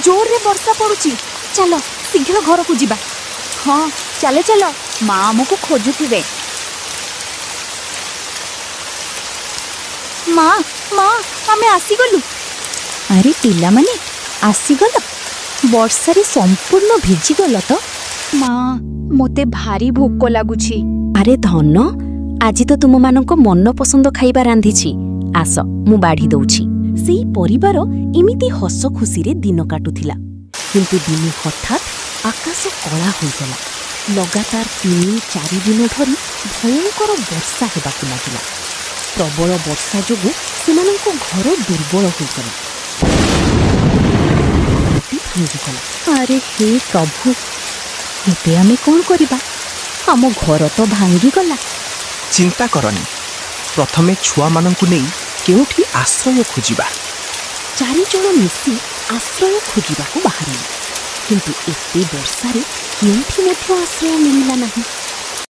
ଜୋରରେ ବର୍ଷା ପଡୁଛି। ଚାଲ, ଶୀଘ୍ର ଘରକୁ ଯିବା। ହଁ, ଚାଲ ଚାଲ, ମା ଆମକୁ ଖୋଜୁଥିବେ। ମା, ମା, ଆମେ ଆସିଗଲୁ। ଆରେ ପିଲାମାନେ, ଆସିଗଲ? ବର୍ଷାରେ ସମ୍ପୂର୍ଣ୍ଣ ଭିଜିଗଲ ତ? ମା, ମୋତେ ଭାରି ଭୋକ ଲାଗୁଛି। ଆରେ ଧନ, ଆଜି ତ ତୁମମାନଙ୍କ ମନପସନ୍ଦ ଖାଇବା ରାନ୍ଧିଛି। ଆସ, ମୁଁ ବାଢ଼ି ଦଉଛି। ସେଇ ପରିବାର ଏମିତି ହସ ଖୁସିରେ ଦିନ କାଟୁଥିଲା। କିନ୍ତୁ ଦିନେ ହଠାତ୍ ଆକାଶ କଳା ହୋଇଗଲା। ଲଗାତାର 3-4 ଦିନ ଧରି ଭୟଙ୍କର ବର୍ଷା ହେବାକୁ ଲାଗିଲା। ପ୍ରବଳ ବର୍ଷା ଯୋଗୁଁ ସେମାନଙ୍କ ଘର ଦୁର୍ବଳ ହୋଇଗଲା, ଭାଙ୍ଗିଗଲା। ଆରେ ହେ ପ୍ରଭୁ, ଏବେ ଆମେ କ'ଣ କରିବା? ଆମ ଘର ତ ଭାଙ୍ଗିଗଲା। ଚିନ୍ତା କରନି, ପ୍ରଥମେ ଛୁଆମାନଙ୍କୁ ନେଇ କେଉଁଠି ଆଶ୍ରୟ ଖୋଜିବା। ଚାରିଜଣ ମିଶି ଆଶ୍ରୟ ଖୋଜିବାକୁ ବାହାରିଲେ। କିନ୍ତୁ ଏତେ ବର୍ଷାରେ କେଉଁଠି ମଧ୍ୟ ଆଶ୍ରୟ ମିଳିଲା ନାହିଁ।